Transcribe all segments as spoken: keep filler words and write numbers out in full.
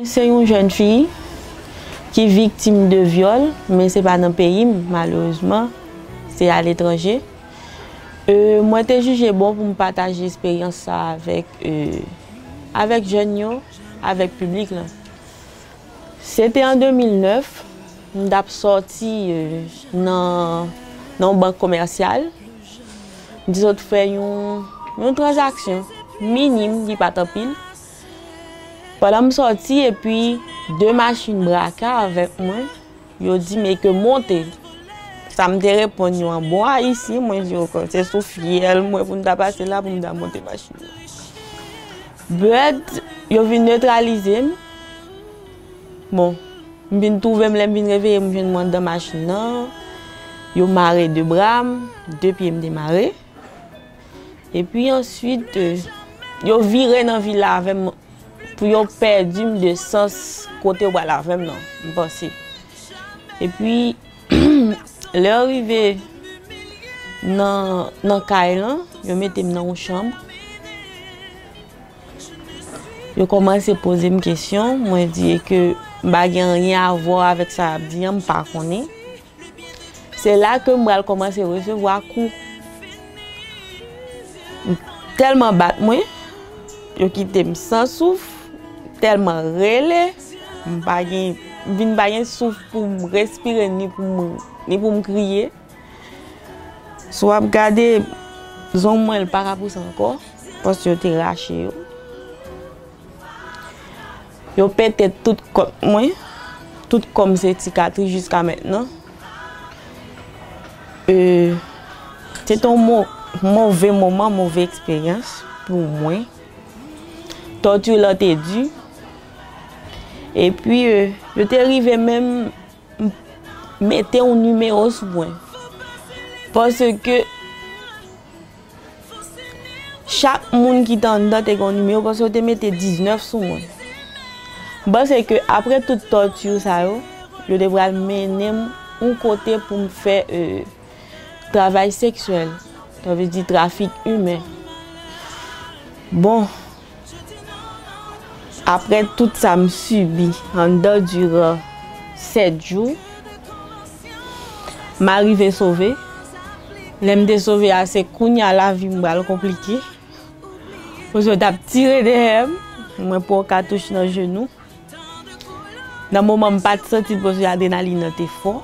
Se yon jèn fi ki viktim de vyòl, men se pa nan peyi m, malerezman, se aletranje. E, mwen te jije bon pou m pataje esperyans sa avèk, e, avèk jèn yo, avèk piblik lan. Se te an de mil nèf, m t ap sòti, e, nan, nan yon bank komèsyal. M te sot fè yon, yon tranzaksyon minim, li pa t anpil. Pandan m sòti, epi de machin brake avèk mwen, yo di m ke monte. Sa m te reponn yo an bon ayisyen, mwen di yo ke se sou fyèl mwen pou m ta pase la pou m ta monte machin nan. But, yo vin netralize m. Bon, m vin twouve m, lè m vin reveye m, m jwenn mwen anndan machin nan. Yo mare de bra m, de pye m te mare. Epi answit, e, yo vire nan vil la avè m pou yo pèdi m de sans kote yo pral avè m nan, m panse. Epi, lè yo rive nan, nan kay lan, yo mete m nan yon chanm. Yo kòmanse poze m kesyon, mwen di ke m pa gen anyen a vwa avèk sa y ap di an, m pa konnen. Se la ke m pral kòmanse resevwa kou. Tèlman bat mwen, yo kite m san souf, tèlman rele, m pa gen, m vin pa gen souf pou m respire ni pou m, ni pou m kriye. Si w ap gade, zong mwen, l pa ka pouse ankò, paske yo te rache yo. Yo pete tout kòt mwen, tout kò m se sikatris jiska mentnan. E, se te yon mo-, move moman, move eksperyans pou mwen. Tòti lan te di. Epi, e, yo te rive menm m-, mete yon nimewo sou mwen. Paske chak moun ki te anndan te gen yon nimewo, paske yo te mete diznèf sou mwen. M panse ke apre tout tòti sa yo, yo te pral mennen m yon kote pou m fè, e, travay seksyèl, sa vle di trafik imen. Bon, apre tout sa m sibi anndan diran sèt jou, m arive sove. Lè m te sove a, se kounye a lavi m pral konplike. Paske yo t ap tire dèyè m, mwen pran katouch nan jenou. Nan moman m pa t santi l paske adrenalin nan te fò.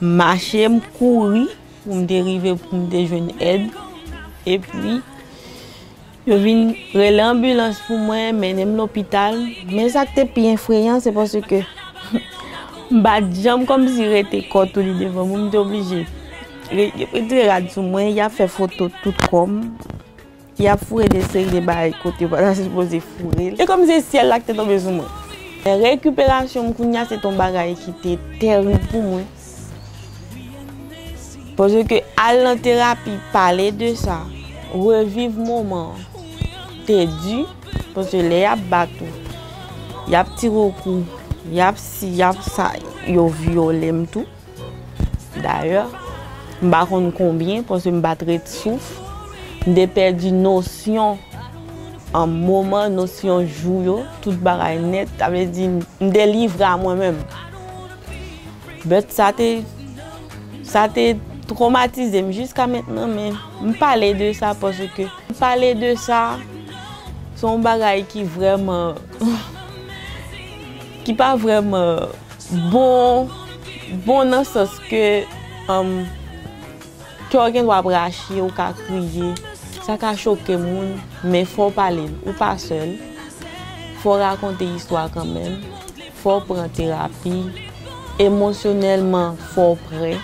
M mache, m kouri pou m te rive, pou m te jwenn èd. Epi, yo vin rele anbilans pou mwen, mennen m lopital. Men sa k te pi efreyan, se paske m pa t janm kòmsi rete kò tou li devan mwen, m te oblije re-, retire rad sou mwen, y ap fè foto tout kò m. Y ap foure de seri de bagay kote yo pa ta sipoze foure l. E kòm se syèl la ki te tonbe sou mwen. Men rekiperasyon m kounye a se te yon bagay ki te terib pou mwen. Paske al nan terapi, pale de sa, reviv moman an, te di, paske lè y ap bat ou, y ap tire w kou, y ap si, y ap sa, yo vyole m tou. Dayè, m pa konn konbyen, paske m pa t ret souf. M te pèdi nosyon an moman, nosyon jou yo, tout bagay nèt. Sa vle di, m delivre a mwen menm. But sa te, sa te twomatize m jiska mentnan, men m pale de sa paske m pale de sa, se yon bagay ki vrèman, ki pa vrèman bon, bon nan sans ke, um, kè w gen dwa ap rache, ou ka kriye, sa ka choke moun, men fò w pale l, ou pa sèl, fò w rakonte istwa kanmenm, fò w pran terapi, emosyonèlman fò w prè,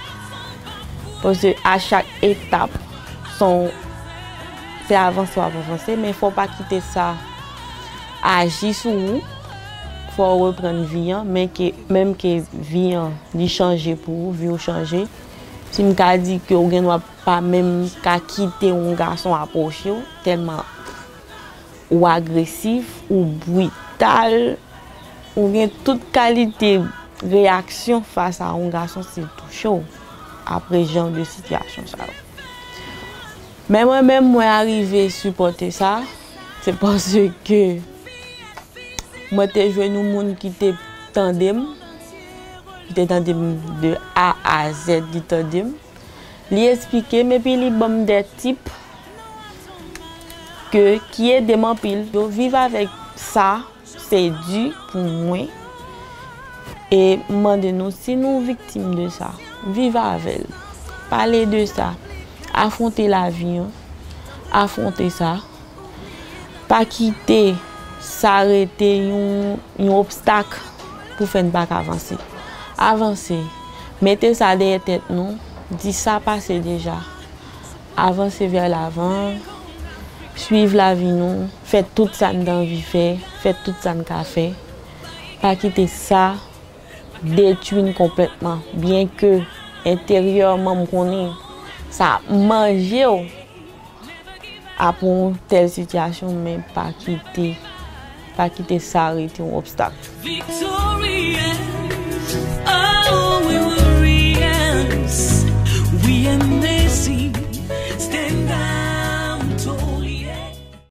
paske a chak etap, se yon, se avanse w ap avanse, men fò w pa kite sa aji sou ou, fò w reprann vi an, men ke, menm ke vi an, li chanje pou ou, vi w chanje. Si m ka di ke w gen dwa pa menm ka kite yon gason apwoche w, tèlman ou agresif, ou brital, ou gen tout kalite reyaksyon fas a yon gason si l touche w, apre jan de sitiyasyon sa yo. Men mwen menm, mwen arive sipòte sa, se paske Mwen te jwenn yon moun ki te tande m, ki te tande m de A a Z, li tande m. Li eksplike m epi li ban m de tip ke, ki ede m anpil. Yo viv avèk sa, se di pou mwen. E m mande nou, si nou viktim de sa, viv avè l. Pale de sa. Afwonte lavi an. Afwonte sa. Pa kite sa rete yon, yon obstak pou fè n pa ka avanse. Avanse. Mete sa dèyè tèt nou. Di sa pase deja. Avanse vè lavan. Swiv lavi nou. Fè tout sa n te anvi fè. Fè tout sa n ka fè. Pa kite sa detwi n konplètman. Byenke enteryèman m konnen sa ap manje w apre yon tèl sitiyasyon, men pa kite, pa kite sa rete yon obstak. Victoria.